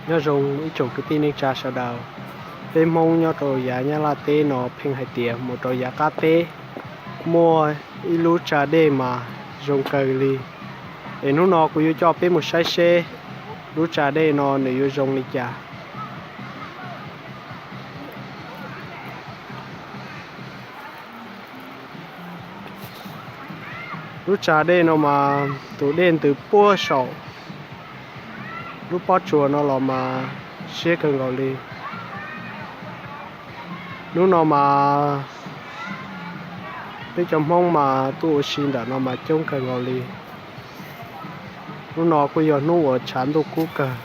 Nyob zoo ib tsoom kwv tij neej tsa sawv daws, peb Hmoob nyob rau yav Nyab Laj teb no pheej hais tias mus rau yav qab teb muaj ib lub tsa dej mas zoo kawg li. Es hnub no kuv yuav coj peb mus saib seb lub tsa dej no nws yuav zoo li cas. Lub tsa dej no mas tus dej ntws puag saum lub pob tsuas no los mas siab kawg nkaus li. Hnub no mas peb cov Hmoob mas tuaj ua si ntawm no mas coob kawg nkaus li. Hnub no kuj yog hnub uas tshav ntuj kub kawg.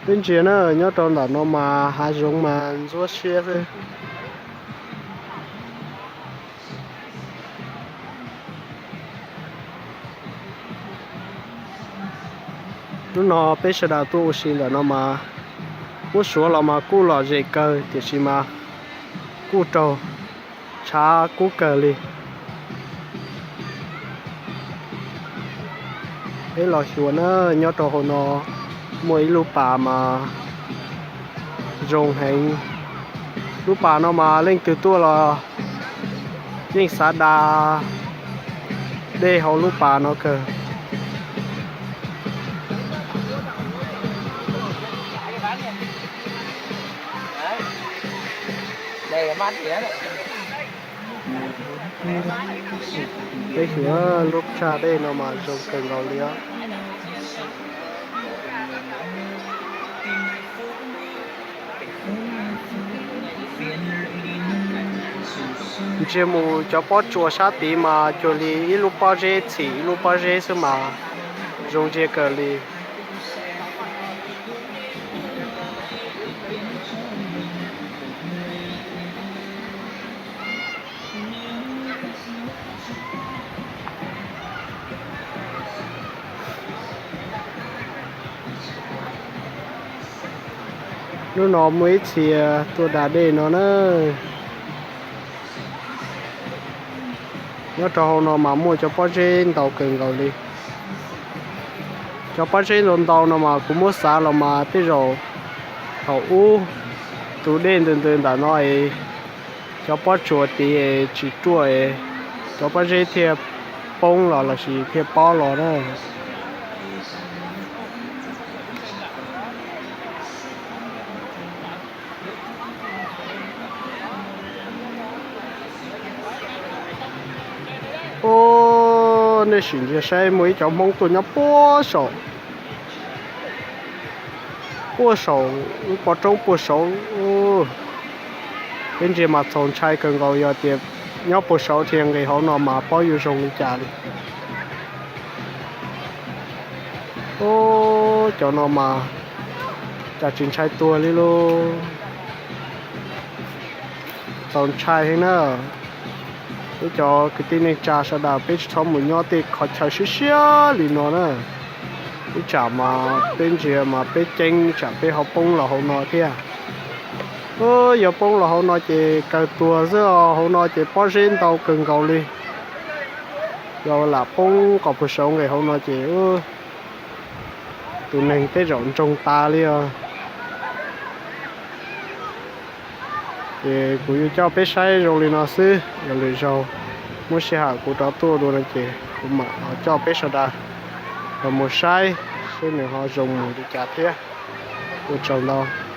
Peb ntsia na, nyob rau ntawm no mas hav zoov mas ntxuab siab xwb. Hnub no peb sawv daws tuaj ua si ntawm no mas muab suav los mas kuj lom zem kawg tiam sis mas kuj raug tshav kub kawg li. Peb los xyuas na, nyob rau hauv no muaj ib lub pas mas zoo heev. Lub pas no mas leej twg tuaj los yeej xav da dej hauv lub pas no kawg. Peb xyuas lub tsa dej no mas zoo kawg nkaus li os. Ntsia mus cov pob tsuas sab tid mas cuag li ib lub pob zeb txhim ib lub pob zeb xwb mas zoo ntsia kawg li. Hnub no muaj ib txhia tuaj da dej no na. Nyob rau hauv no mas muaj cov pob zeb ntau kawg nkaus li. Cov pob zeb ntau ntau no mas kuv muab xav los mas tej zaum thaum ub tus dej ntws ntws ntawm no es cov pob tsuas tid es tsis ruaj es cov pob zeb thiaj poob los lossis thiaj pob los na. Ub, nej sim ntsia saib muaj ib cov Hmoob tuaj nyob puag saum, puag saum lub pov roob puag saud. Peb ntsia mas txaus ntshai kawg nkaus, yog tias nyob puag saud thiab nqis hauv no mas paub yuav zoo li cas li. Ub, cov no mas cas tsis ntshai tuag li lauj. Txaus ntshai heev na. Peb cov kwv tij neej tsa sawv daws peb tsis txhob mus nyob tej qhov chaw siab siab li no na. Ib tsam mas peb ntsia mas peb ceeb tsam peb ho poob los hauv no thiab. Ub, yog poob los hauv no ces kawg tuag xwb os, hauv no ces pob zeb ntau kawg nkaus li. Yog lam poob qos puag saud nqis hauv no ces tus neeg tej zaum ntsoog tas li os. Ces kuv yuav coj peb saib zoo li no xwb, yog lwm zaug muaj sij hawm kuv rov tuaj dua no ces kuv mam coj peb sawv daws los mus saib seb nws ho zoo mus li cas thiab. Ua tsaug ntau.